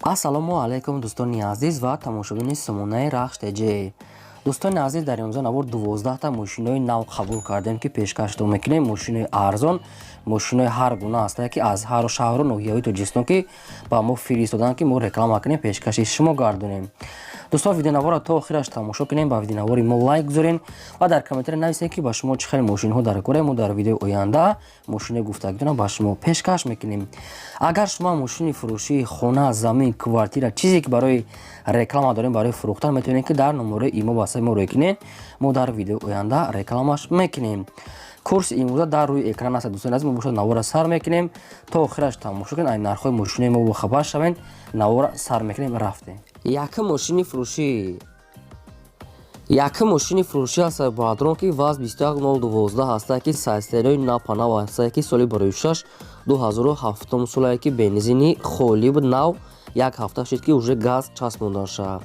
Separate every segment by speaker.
Speaker 1: Ассалому алайкум, дӯстони азиз ва тамошобини сомонаи Рахш ТЖ. Дӯстони азиз, дар имрӯза навор 12та мошинои нав қабул кардем, ки пешкаштон мекунем. Мошинои арзон, мошинои ҳар гуна ҳастае, ки аз ҳару шаҳру ноҳияҳои Тоҷикистон, ки ба мо фиристоданд, ки мо реклама кунем, пешкаши шумо гардонем. Дӯстон, видеонаворро то охираш тамошо кунем, ба видеонавори мо лайк гузорем ва дар комментария нависем, ки ба шумо чӣ хел мошинҳо дар кора. Мо дар видеои оянда мошинои гуфтагитонро ба шумо пешкаш мекунем. Агар шумо мошини фурӯшии хона, замин, квартира, чизе ки барои реклама дорем, барои фурӯхтан, метавонед, ки дар номерои имо васаи мо рӯй кунед. Мо дар видеои оянда рекламаш мекунем. Курси имрӯза дар рӯи экран аст. Дӯстони азиз, мо бошад навора сар мекунем, то охираш тамошо кунед, ай нархҳои мошинои мо бохабар шавед. Навора сар мекунем, рафтем. Якум мошини фурӯшӣ, якум мошини фурӯшӣ аст, бародарон, ки ВАЗ 21012 ҳастае, ки сайстерои напанав ҳастае, ки соли барои 6 2007 солае, ки бензини холӣ буд, нав як ҳафта шуд, ки уже газ часпонда шавад.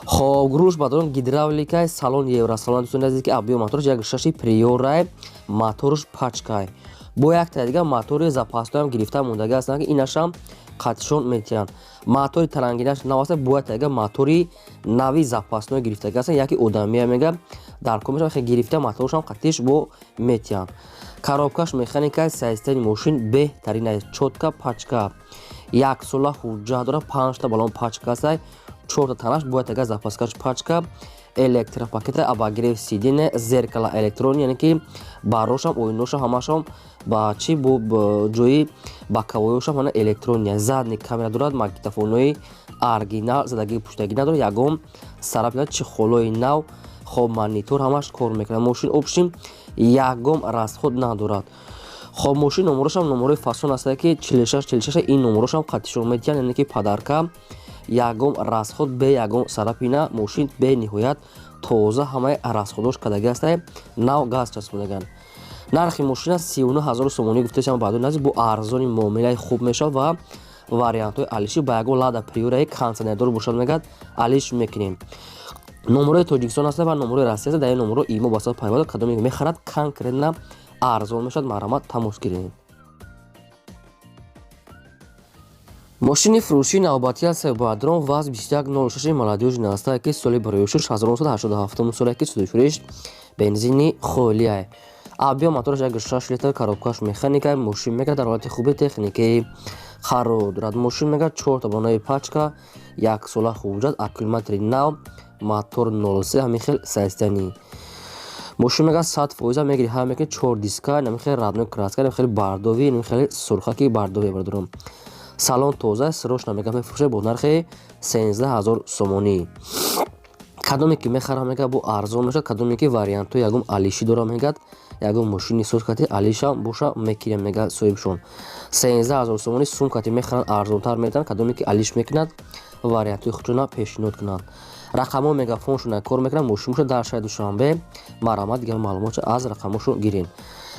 Speaker 1: Хоб, рулш, бародарон, гидравликай, салон евросалон. Дӯстони азиз, ки объём моторш як шаши Приорай, моторш пачкай, бо якта дига мотори запасноям гирифта мондаги ҳастанд, ки инашам қатишон метиҳанд. Мотори тарангинаш нав аст, бояд тага мотори нави запасной гирифтаги аст. Яки одамия мега дар кор мешавад, гирифта моторшам қатиш бо метиҳанд. Коробкаш механика, состояни мошин беҳтарин аст, чётко, пачка, як сола ҳуҷҷат дорад, панҷта баллон пачка аст, чорта танаш бояд тага запаскаш пачка, электропакета, обогрев сиденья, зеркала электронӣ, яъне ки барошам, оиношам, ҳамашам ба чи бо ҷои боковойошам ҳана электрония, задний камера дорад, магнитофонҳои оригинал задагии пуштагӣ надорад, ягон сараб, чи холои нав. Хоб, монитор ҳамаш кор мекунад. Мошин общем ягон расход надорад. Хоб, мошин номерошам номерои фасон аст, ки 46 46, ин номерошам қатишон метиҳанд, яъне ки подарка, ягон расход, бе ягон сарапина. Мошин бениҳоят тоза, ҳамаи расходош кадаги аста, нав газ часпондаган. Нархи мошина 39 000 сомонӣ гуфташам, баъду нази бо арзони муомилаи хуб мешавад ва вариантҳои алиши ба ягон Лада Приораи кондитсионердор бошад, мегӯяд, алиш мекунем. Номерои Тоҷикистон аста ва номерои Россия аст. Дар ин номеро имо басад пайванд, кадоме мехарад, конкретно арзон мешавад. Марҳамат, тамос гиред. Мошини фурӯшии навбатӣ аст, бародарон, ВАЗ 2106 молодёжный ҳастае, ки соли барои 1987 соле, ки судифурӯш, бензини холиай, объём мотораш 1,6 литр, коробкаш механика. Мошин мегӯяд дар ҳолати хуби техникӣ қарор дорад. Мошин мегӯяд чорта баллонаи пачка, як сола ҳуҷҷат, аккумулятори нав, мотор 03, ҳамин хел состояние. Мошин мегӯяд 100% мегири, ҳама мекунед, чор диска, ҳамин хел родной краска, ҳамин хел бардови, ҳамин хел сурхаки бардови. Бародарон, салон тоза, срочно мегӯяд мефурӯшад бо нархи 13 000 сомонӣ. Кадоме ки мехарам, мегӯяд, бо арзон мешавад. Кадоме ки вариантҳои ягон алишӣ дорам, мегӯяд, ягон мошини соз кати алишам боша, мекирем, мегӯяд соҳибшон. 13 000 сомонӣ сум кати мехаранд, арзонтар метаванд. Кадоме ки алиш мекунад, вариантҳои худшона пешниҳод кунанд. Рақамҳо мегафоншона кор мекунад. Мошин бошад дар шаҳри Душанбе. Марҳамат, дигар маълумотшо аз рақамҳошон гиред.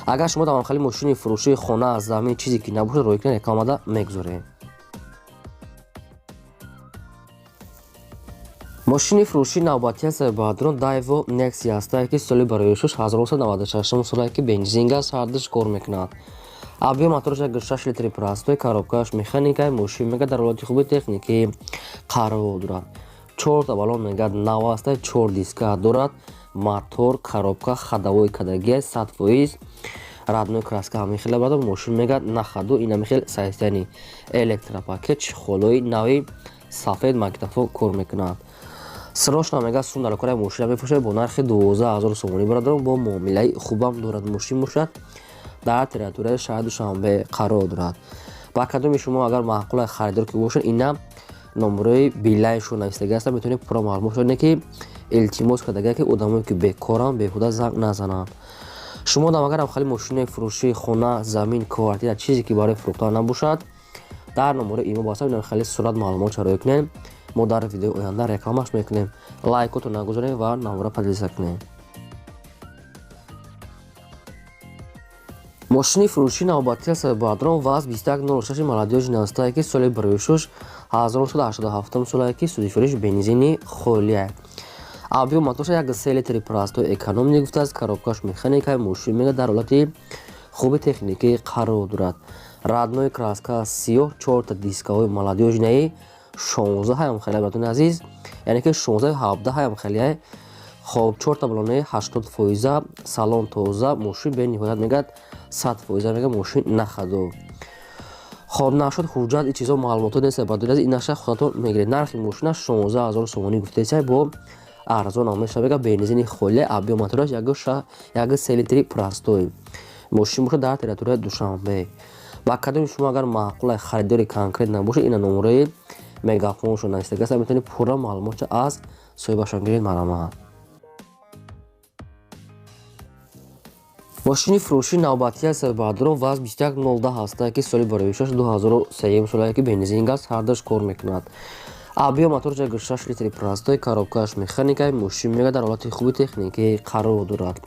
Speaker 1: Агар шумо дар хали мошини фурӯшии хона, замин, чизе ки набошад, рӯй кунед, рекламада мегузорем. Мошини фурӯшии навбатӣ аст, бародарон, Дайво Некси ҳастае, ки соли барои 1996 солае, ки бензин, газ ҳардуш кор мекунад. Объём мотораш 1,6 литри простой, коробкааш механика. Мошин мегӯяд дар ҳолати хуби техникӣ қарор дорад. Чорта баллон мегӯяд нав аста, чор диска дорад, мотор, коробка ходовой кадагия, 100% родной краска, ҳамин хела. Баъд мошин мегӯяд на ходу, ин ҳамин хел состояние, электропакет, холои нави сафед, магнитофон кор мекунад. Срочно мегӯяд сум дар кораи мошина мефурӯшад бо нархи 12 000 сомонӣ. Бародарон, бо муомилаи хубам дорад. Мошин бошад дар территорияи шаҳри Душанбе қарор дорад. Ба кадоми шумо агар маъқула, харидор ки бошад, ина номерои билайшон навистагӣ аст, метавонед пурра маълумот шавед. Ки илтимос кардага, ки одамое ки бекоранд, беҳуда занг назананд. Шумо дам агарам хали мошинаи фурӯшии хона, замин, квартира, чизе ки барои фурӯхтан набошад, дар номерои имо баста хеле сурат маълумот шароӣ кунед. Мо дар видеои оянда рекламаш мекунем. Лайкото нагузорем ва навора поделиться кунем. Мошини фурӯшии навбатӣ аст, бародарон, ВАЗ 2106 молодёжный ҳастае, ки соли барои 1987 солае, ки судифурӯш, бензини холия, объём моторша 1,3 литри простой, экономный гуфтааст, коробкаш механика. Мошин мегӯяд дар ҳолати хуби техникӣ қарор дорад. Родной краска сиёҳ, чорта дискаҳои молодёжный, 16 ҳаям хеле, братони азиз, яъне ки 16 17 ҳаям хеле. Хоб, чорта балонаи 80%, салон тоза, мошин бениҳоят мегӯяд 100% мега, мошин нахаду. Хоб, нашуд ҳуҷҷат, ин чизо маълумотҳо нест, братони азиз, инаша худатон мегиред. Нархи мошина 16 ҳазор сомонӣ гуфтесай, бо арзон ҳам мешавад, мега бензини холия, объём мотораш 1,3 литри простой. Мошин бошад дар территорияи Душанбе. Ба кадоми шумо агар маъқулай, харидори конкрет набошад, ина номерои мегафоншо навистагааст, метавонед пурра маълумотша аз соҳибашон гиред, марҳамат. Мошини фурӯшии навбатӣ аст, баъдро ВАЗ 2110 ҳаста, ки соли бароишаш 2003 солае, ки бензин газ ҳардаш кор мекунад. Объём мотор 6 литри простой, коробкааш механика, мошин мега дар ҳолати хуби техникӣ қарор дорад.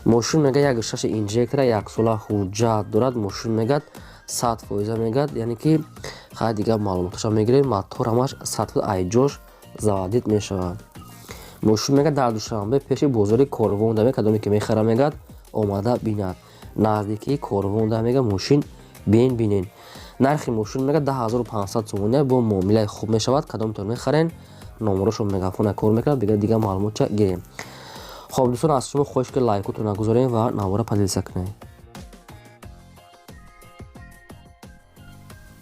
Speaker 1: Мошин мега 1,6 инжектора, яксола ҳуҷҷат дорад. Мошин мегӯяд 100% мегӯяд, яъне ки хай дигар маълумоташа мегирем, мотор ҳамаш 100% айҷош заводить мешавад. Мошин мегӯяд дар Душанбе пеши бозори Корвон да, кадоме ки мехара, мегӯяд омада бинад. Наздикии Корвон да мега мошин бин бинен. Нархи мошин мега 10500 сомони, бо муомилаи хуб мешавад. Кадомтон мехарен, номерошо мегафона кор мекунад, бига дигар маълумотча гирем. Хоб, дӯстон, аз шумо хоҳиш ки лайкотон нагузорем ва навора поделиться кунем.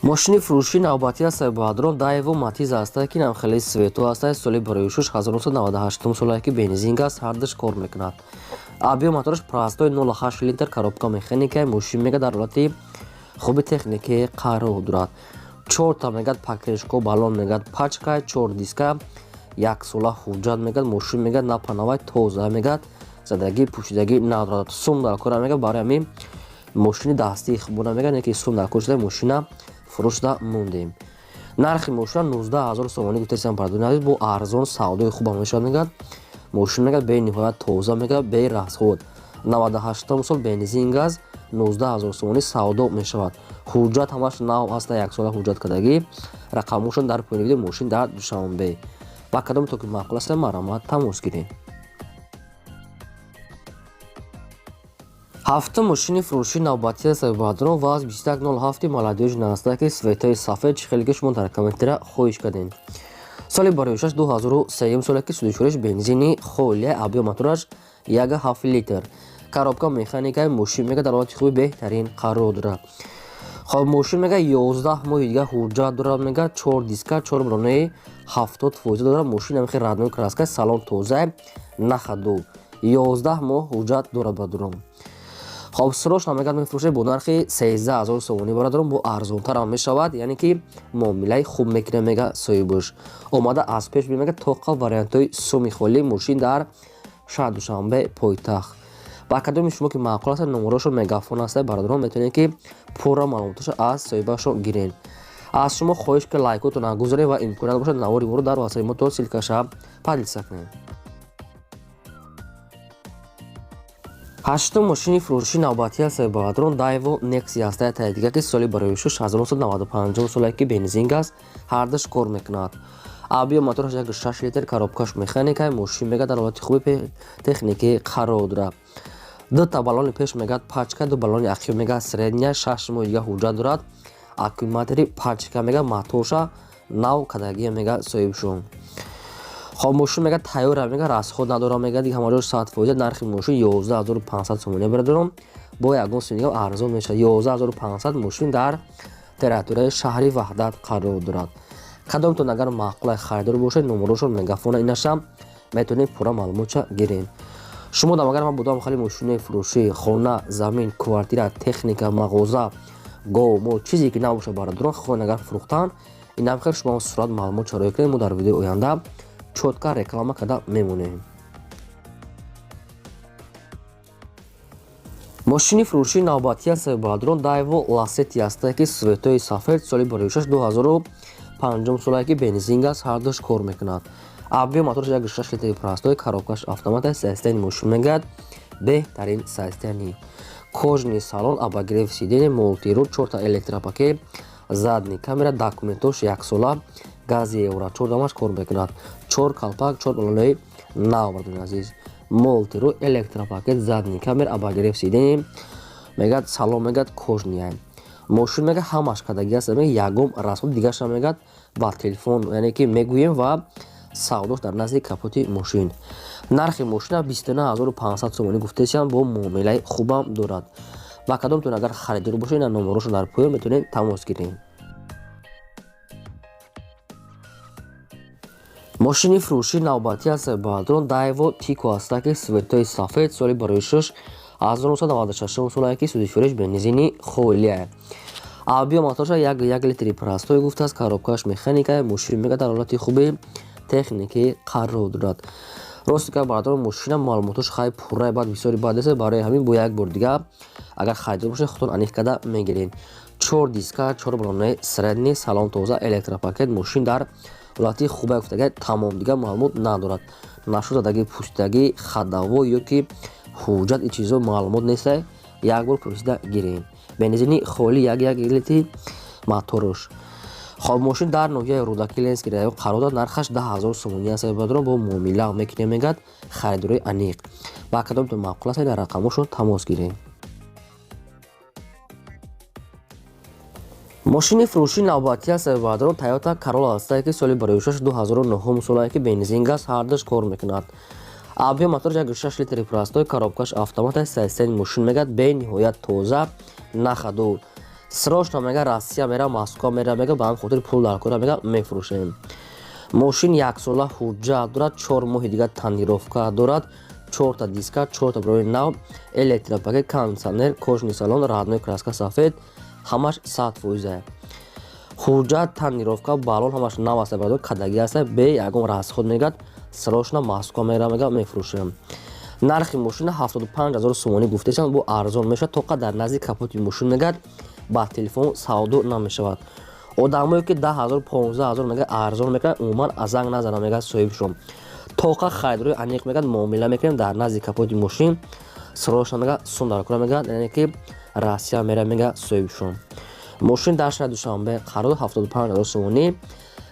Speaker 1: Мошини фурӯшии навбатӣ аст, баъдрон Daewoo Matiz аст, ки нам хеле цвето аст, соли бароишуш 1998 солае, ки бензин газ ҳардаш кор мекунад. Объём мотораш простой 0,8 литр, коробка механика, мошин мега дар ҳолати хуби техникӣ қарор дорад. Чорта мегӯяд покрышка, баллон мегӯяд пачка, чор диска, яксола ҳуҷҷат мегӯяд, мошин мегӯяд напанавай тоза мегӯяд, задагӣ пӯшидагӣ надорад. Сум дар кора мегӯяд, барои ҳамин мошини дастии хубона мегӯяд, ки сум дар кор шуда мошина фурӯшда мондем. Нархи мошина 19 ҳазор сомонӣ гуфтасам, бардони азиз, бо арзон савдои хубам мешавад мегӯяд. Мошин мегӯяд бениҳоят тоза мегӯяд, берасход. 98 сол, бензин газ, 19 ҳазор сомонӣ савдо мешавад. Ҳуҷҷат ҳамаш нав аст, яксола ҳуҷҷат кардагӣ. Рақамошон дар поёни видео, мошин дар Душанбе. Ба кадом то ки маъқул аст, марҳамат, тамос гирем. Ҳафтум мошини фурӯшии навбатӣ аст, баъдрон ВАЗ 2107 молодёжный аст, ки цветои сафед, чӣ хеле ки шумо дар комментария хоҳиш кардем. Соли бароишаш 2003 соле, ки судишуриш бензини холия, объём мотораш 1,7 литр. Коробка механика, мошин мега дар ҳолати хуби беҳтарин қарор дорад. Хоб, мошин мега 11 моҳи дигар ҳуҷҷат дорад, мега чор диска, чор балонаи 70% дорад. Мошин ҳамихи родной краска, салон тоза, нахаду. 11 моҳ ҳуҷҷат дорад, бародарон. Хоб, срочно мегӯяд мефурӯшед бо нархи 13 ҳазор сомонӣ, бародарон, бо арзонтарам мешавад, яъне ки муомилаи хуб мекунад, мега соҳибаш. Омада аз пеш мега тоқа вариантҳои суми холӣ, мошин дар шаҳр Душанбе пойтахт. Ба кадоми шумо ки маъқул аст, номерошо мегафон аст, бародарон, метавонед ки пурра маълумоташо аз соҳибашо гирен. Аз шумо хоҳиш ки лайкотон нагузоред ва имконият бошад, навори моро дар васаи мо то ссылкаша поделиться кунед. Ҳаштум мошини фурӯшии навбатӣ аст, бародарон, Daewoo Nexia аст, таи дигар, ки соли бароишуш 1995 соле, ки бензин газ ҳардаш кор мекунад. Объём мотораш 1,6 литр, коробкаш механика, мошин мега дар ҳолати хуби техникӣ қарор дорад. Дута баллони пеш мегӯяд пачка, ду баллони ақиб мега средняя, шаш моҳи дигар ҳуҷҷат дорад, аккумулятори пачка, мега моторша нав кадагия, мега соҳибшон. Хоб, мошин мега тайёра, мега расход надорам, мега дига ҳамаҷо 100%. Нархи мошин 11500 сомонӣ, бародарон, бо ягон сумига арзон мешавад. 11500, мошин дар территорияи шаҳри Ваҳдат қарор дорад. Кадомтон агар маъқулай харидор бошед, номерошон мегафона инаша, метавонед пурра маълумотша гиред. Шумо дам агар ман будам хали мошинои фурӯшӣ, хона, замин, квартира, техника, мағоза, гов, мол, чизе ки набошад, бародарон, хоҳед агар фурӯхтан, инам хел шумо сурат маълумот чароя кунед, мо дар видеои оянда чётко реклама карда мемонем. Мошини фурӯшии навбатӣ аст, бародарон, Daewoo Lacetti аст, ки цветои сафед, соли бароишаш 2005 солае, ки бензин газ ҳардуш кор мекунад. Объём мотораш 1,6 литри простой, коробкаш автомат аст, состояние мошин мегӯяд беҳтарин состояние. Кожаный салон, обогрев сиденья, мультируль, чорта электропакет, задний камера, документош яксола, гази евро чор дамаш кор мекунад. Чор калпак, чор баллонаи нав, бардони азиз. Мультируль, электропакет, задний камера, обогрев сиденья, мегӯяд салон мегӯяд кожаный. Мошин мега ҳамаш кадаги аст, мега ягон расход дигарша мегад ба телефон, яъне ки мегӯем ва савдош дар назди капоти мошин. Нархи мошина 29500 сомонӣ гуфтесиям, бо муомилаи хубам дорад. Ба кадомтон агар харидор бошед, ина номерошон дар поён, метавонед тамос гиред. Мошини фурӯши навбатӣ аст бародарон, Дайво Тико аста, ки светои сафед, соли барои 1996 солае, ки судифуриш бензини холия. Объём моторша 1,1 литри простой гуфтааст, коробкаш механика. Мошин мега дар ҳолати хуби техникӣ қарор дорад. Рости гап бародарон, мошина маълумотош хай пурра баъд бисёри бад аст, барои ҳамин бо як бор дига агар харидор бошед, худтон аниқ карда мегиред. Чор диска, чор балонаи средний, салон тоза, электропакет, мошин дар ҳолати хуба гуфтага, тамом, дига маълумот надорад. Нашуд задаги, пустидаги, ходовой ё ки ҳуҷҷат, ин чизо маълумот неста, як бор пурсида гирем. Бензини холӣ, 1,1 литри моторш. Хоб, мошин дар ноҳияи Рӯдакӣ, Ленинский район қарор дорад. Нархаш 10 000 сомонӣ аст бародарон, бо муомила мекунем, мегӯяд харидорои аниқ. Ба кадомтон маъқул аст, дар рақамошон тамос гирем. Мошини фурӯши навбатӣ аст бародарон, Тойота Королла ҳастае, ки соли барои 2009 солае, ки бензин, газ ҳардуш кор мекунад. Объём моторш 1,6 литри простой, коробкаш автомат аст. Состояние мошин мегӯяд бениҳоят тоза, на ходу. Срочно мега Россия мера, Москва мера, мега ба ҳамин хотир пул дар кора, мега мефурӯшем. Мошин яксола ҳуҷҷат дорад, 4 моҳи дигар тонировка дорад, чорта диска, чорта барои нав, электропакет, кондиционер, кожаный салон, родной краска сафед, ҳамаш 100%. Ҳуҷҷат, тонировка, балон ҳамаш нав аст бародар, кадаги аст, бе ягон расход мегӯяд срочно Москва мера, мега мефурӯшем. Нархи мошина 75 000 сомонӣ гуфтесам, бо арзон мешавад. Тоқа дар назди капоти мошин мегӯяд ба телефон савдо намешавад. Одамое ки 10 000, 15 000 мега арзон мекунад, умуман аз занг назанад, мегӯяд соҳибшон. Тоқа харидорои аниқ мегӯяд муомила мекунем дар назди капоти мошин. Срочно мега сум дар кора, мегӯяд, яъне ки Россия мера, мега соҳибшон. Мошин дар шаҳри Душанбе қарор, 75 000 сомонӣ.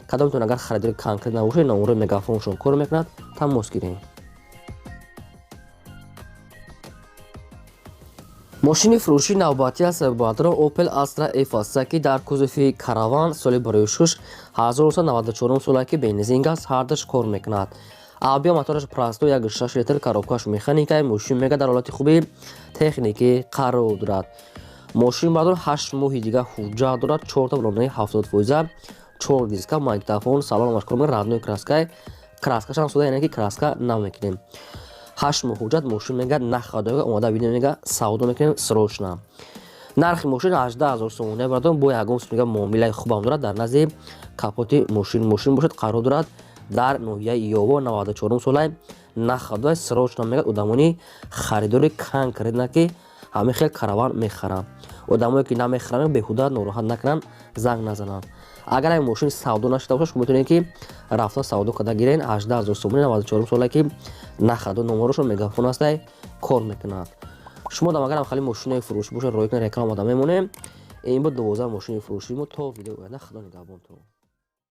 Speaker 1: Кадомтон агар харидори конкрет набошед, номерои мегафоншон кор мекунад, тамос гирем. Мошини фурӯши навбатӣ аст бародарон, Opel Astra F аст, ки дар кузови караван, соли барои 1994 солае, ки бензин, газ ҳардуш кор мекунад. Объём мотораш простой 1,6 литр, коробкаш механика. Мошин мега дар ҳолати хуби техникӣ қарор дорад. Мошин бародарон 8 моҳи дига ҳуҷҷат дорад, чорта балонаи 70%, чор диска, магнитофон, салон ҳамаш кор мекунад, родной краскай, краскашам сода, яъне ки краска намекунем. 8 моҳ ҳуҷҷат, мошин мега на ходу, омода бинем, мега савдо мекунем срочно. Нархи мошин 18 000 сомонӣ бародарон, бо ягон мега муомилаи хубам дорад. Дар назди капоти мошин мошин бошад, қарор дорад дар ноҳияи Ёво, 94 солай, на ходу, срочно мегӯяд. Одамони харидори конкретно, ки ҳамин хел караван мехаранд, одамое ки намехаранд, беҳуда нороҳат накунанд, занг назананд. Агар ин мошин савдо нашуда бошад, шумо метавонед ки рафта савдо карда гирен. 18 000 сомонӣ, 94 солае, ки на ходу, номерошон мегафон ҳастай, кор мекунад. Шумо дам агарам хали мошинои фурӯшӣ бошад, ройкна реклама да мемонем. Ин буд 12 мошини фурӯшии мо. То видео оянда, худо нигаҳбонтон.